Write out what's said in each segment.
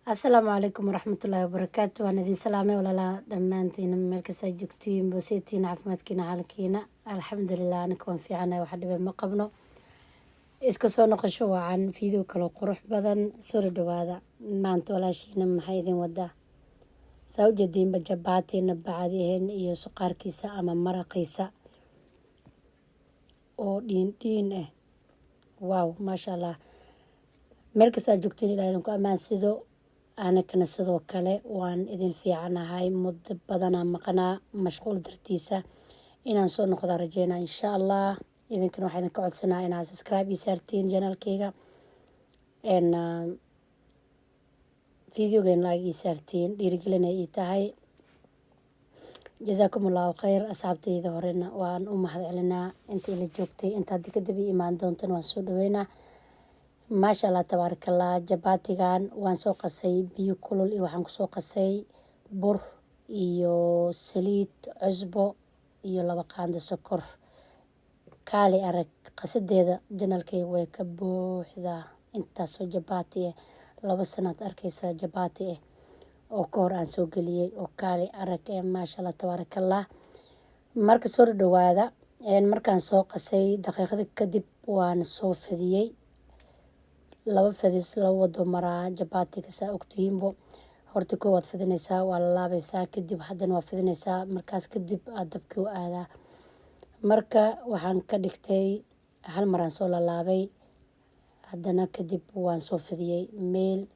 Asalaamu calaykum waraxmatullaahi wabarakaatu. Waan idin salaamay, walaalaa, dhammaantiina meel kastaa joogtiin. Boseetiina, caafimaadkiina, xaalkiina? Alxamdulilah, anaka waan fiicanahay, wax dhibe ma qabno. Iska soo noqosho wacan, video kaloo qurux badan. Soo dhawaada. Maanta walaashiina maxay idin wadaa? Saa ujeediinba, jabaatina bacdiheen iyo suqaarkiisa ama maraqiisa oo dhiin dhiin ah. Wow, maasha Allah. Meel kasta aad joogtiin, ilaa idinku ammaansado. Anakana sidoo kale waan idin fiicanahay. Muddo badanaa maqanaa mashquul dartiisa. Inaan soo noqdaa rajeynaa, insha Allah. Idinkana waxaa idinka codsanaa inaad subscribe ii saartiin channelkeyga, videogan like ii saartiin, dhiirigelin ay ii tahay. Jazaakum Allahu khayr. Asxaabteyda horena waan u mahad celinaa, inta ila joogtay, intaad kadib ii imaan doontana waan soo dhaweynaa. Maasha Allah, tabaarakallah. Jabaatigan waan soo qasay biyo kulul iyo waxaan kusoo qasay bur iyo saliid, cusbo iyo 2 qaando sokor. Kaali arag, qasadeeda channelkeyga way ka buuxdaa. Intaasoo jabaati ah, 2 sanaad arkeysaa jabaati ah oo ka hor aan soo geliyey oo kaali arag eh. Maasha Allah, tabaarakallah. Marka soo dhawaada. Markaan soo qasay daqiiqada kadib, waan soo fidiyey. Laba fidis, laba wado maraa jabaatiga, saa ogtihiinbo. Horta koo waad fidinaysaa, waa la laabaysaa, kadib haddana waa fidinaysaa, markaas kadib aad dabkii u aadaa. Marka waxaan ka dhigtay hal maraan soo lalaabay, haddana kadib waan soo fidiyey. Meel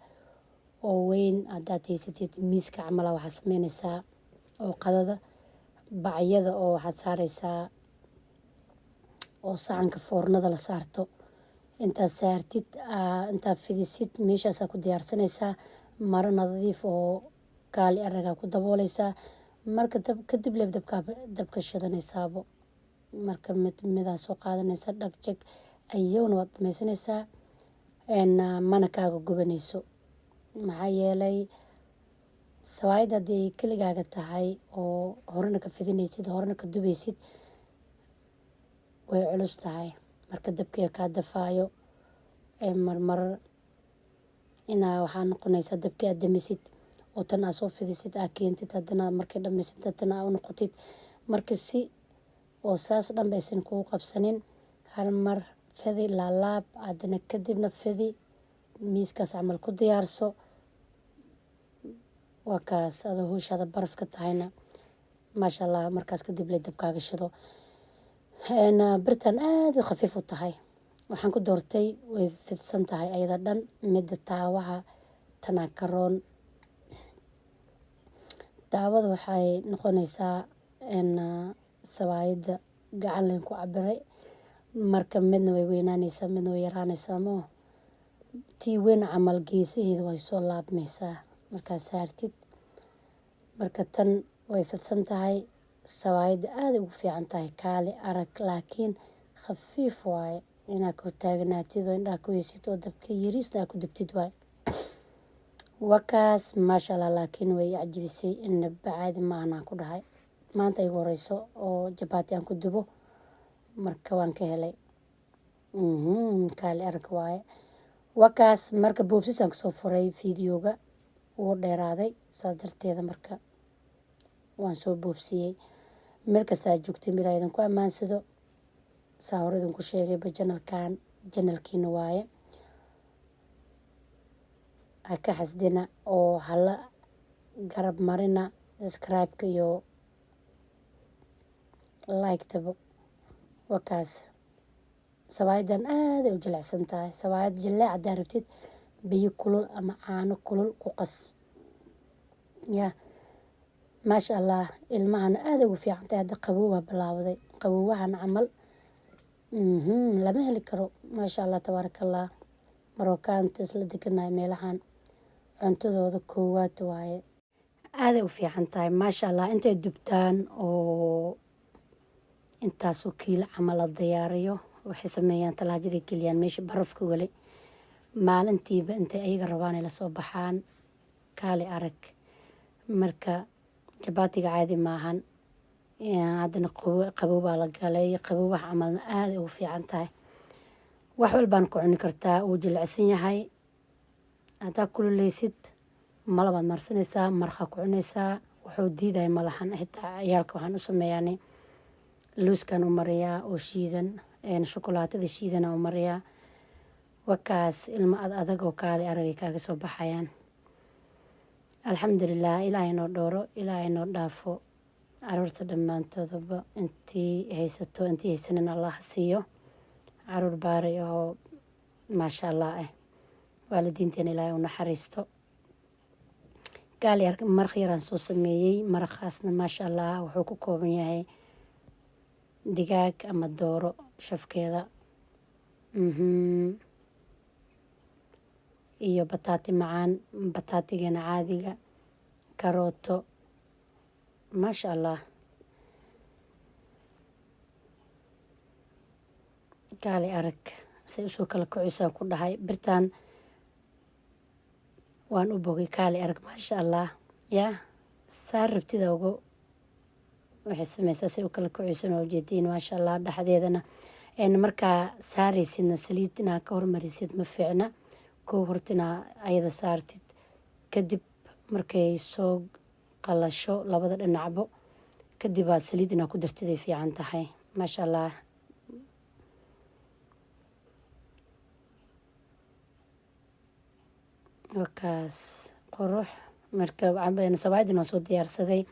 oo weyn haddaad haysatid, miiska camala, waxaad sameynaysaa oo qadada bacyada oo waxaad saareysaa oo saxanka foornada la saarto. Intaad saartid, intaad fidisid, meeshaasaa ku diyaarsanaysaa. Maro nadiif oo kaali aragaa ku dabooleysaa. Marka dab kadib leeb dabka dabka shidanaysaabo. Marka mid midaa soo qaadanaysa, dhag jag ayowna waad dhamaysanaysaa, mana kaaga gubanayso. Maxaa yeelay, sawaayad haddii ay keligaaga tahay oo horena ka fidinaysid, horena ka dubaysid, way culus tahay. Marka dabkiga kaa dafaayo marmar inaa waxaa noqonaysaa dabkii aad damisid oo tan aad soo fidisid, aad keentid, haddana markay dhamaysid, haddana aa u noqotid. Marka si oo saas dhan baysan kugu qabsanin, hal mar fidi, laalaab, haddana kadibna fidi, miiskaas camal ku diyaarso. Waa kaas adoo howshaada baraf ka tahayna, maasha Allah. Markaas kadib lay dabkaaga shido. Birtan aada khafiif u tahay, waxaan ku doortay way fidsan tahay ayada dhan. Midda taawaha tanaa karoon. Taawada waxay noqonaysaa sawaayadda gacan leen ku cabiray. Marka midna way weynaanaysaa, midna way yaraanaysaa. Moo tii weyn camal geesaheeda way soo laabmaysaa markaad saartid. Marka tan way fidsan tahay, sawaayadda aaday ugu fiican tahay, kaali arag, laakiin khafiif waaye. Inaad kortaagnaatid oo indhaha ku heysid oo dabka yariisna aad ku dubtid waaye. Wakaas, maasha Allah. Laakiin way cajibisay, inaba caadi maahan aan ku dhahay. Maanta igu horeyso oo jabaati aan ku dubo, marka waan ka helay, kaali arag waaye. Wakaas. Marka boobsis aan kasoo furay, videoga wuu dheeraaday, saas darteeda marka waan soo boobsiyey. Meel kasta aad joogtay, meel idinku ammaansado. Saa hore idinku sheegayba, channelkan channelkiina waaye, ha ka xasdina oo hala garab marina subscribe-ka iyo like-taba. Wakaas, sawaayadan aaday u jilicsan tahay. Sawaayad jileec haddaa rabtid, biyo kulul ama caano kulul ku qas ya. Maasha Allah, ilmahana aaday ugu fiican tahay. Hadda qabowaa bilaawday, qaboowahan camal lama heli karo. Maasha Allah, tabaaraka Allah. Marookaanta isla deganahay meelahan, cuntadooda koowaad waaye, aaday u fiican tahay, maasha Allah. Intay dubtaan oo intaasoo kiilo camal la diyaariyo, waxay sameeyaan talaajaday geliyaan meesha barafka weli. Maalintiiba intay ayaga rabaan ay lasoo baxaan, kaali arag. Marka jabaatiga caadi maahan. Haddana qabowbaa la galay, qaboobaha camalna aaday ugu fiican tahay. Wax walbaan ku cuni kartaa, wuu jilicsan yahay. Haddaa kululeysid. Malabaad marsanaysaa, maraqaa ku cunaysaa, wuxuu diidaya malahan. Xitaa ciyaalka waxaan u sameeyaani luuskan u mariyaa oo shiidan, shukulaatada shiidana u mariyaa. Wakaas ilmo ad adag oo kaali aragay kaaga soo baxayaan. Alxamdulilah, Ilaahay noo dhooro, Ilaahay noo dhaafo caruurta dhammaantoodaba. Intii haysato, intii haysanin, Allah siiyo caruur baaray oo maasha Allah ah. Waalidiinteena Ilaahay u naxariisto. Gaali maraq yaraan soo sameeyey. Maraqaasna maasha Allah wuxuu ku kooban yahay digaag ama dooro shafkeeda iyo bataati macaan, bataatigeena caadiga, karooto, maasha Allah. Gaali arag say usoo kala kocusaan ku dhahay. Birtaan waan u bogay. Kaali arag, maasha Allah. Yaa saa rabtida ugu waxay sameysaa, say u kala kocuysan oo ujeediin, maasha Allah. Dhexdeedana markaa saaraysidna saliid inaa ka hormarisid ma fiicna. Kow horta inaa ayada saartid, kadib markay soo qalasho labada dhinacbo, kadib aad saliid inaa ku dartid ay fiican tahay, maasha Allah. Wakaas qurux. Marka sawaayadin waan soo diyaarsaday,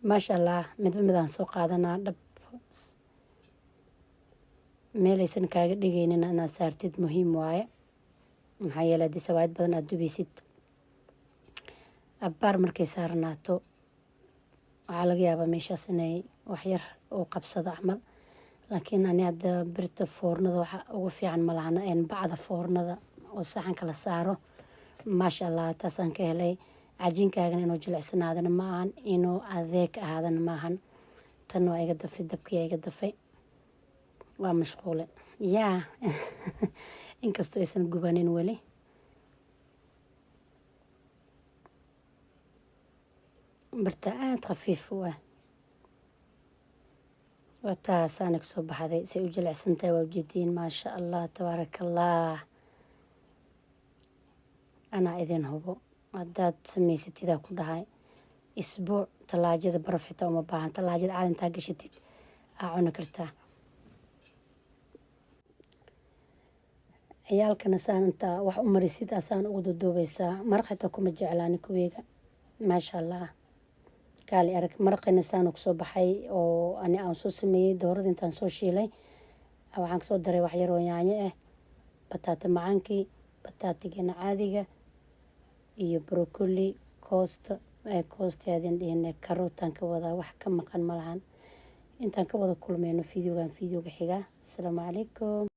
maasha Allah. Midba midaan soo qaadanaa. Dhab meelaysan kaaga dhigaynin inaad saartid muhiim waaye, maxaa yeele haddii sawaayad badan aada dubaysid, abbaar markay saarnaato waxaa laga yaabaa meeshaas inay waxyar uu qabsado camal. Laakiin ani hadda birta foornada waxa ugu fiican ma lahana bacda foornada oo saxanka la saaro, maasha Allah, taasaan ka helay. Cajiinkaagana inuu jilicsanaadana ma ahan, inuu adeeg ahaadana ma ahan. Tan waa iga dafay, dabkiyaa iga dafay, waa mashquule yaa, inkastoo aysan gubanin weli. Birta aada khafiif u ah. Waa taasaana kasoo baxday, say u jilicsantahay waa ujeediin, maasha Allah, tabaaraka Allah. Anaa idin hubo haddaad samaysatidaa ku dhahay, isbuuc talaajada baraf xitaa uma baahan. Talaajada caadi intaa gashatid aa cuni kartaa. Ciyaalkana saan intaa wax u marisid asaan ugu duduubeysaa. Maraq xitaa kuma jeclaani kuweyga, maasha Allah. Kaali arag, maraqina saan kusoo baxay oo ani aan soo sameeyey. Doorada intaan soo shiilay waxaan kasoo daray wax yaroo yaanyo ah, bataata macaankii, bataatigana caadiga iyo brokoli, koosta, koosta aadin dhihin, karootaan ka wadaa. Wax ka maqan ma lahan. Intaan ka wada kulmayno videogan videoga xiga, asalaamu calaykum.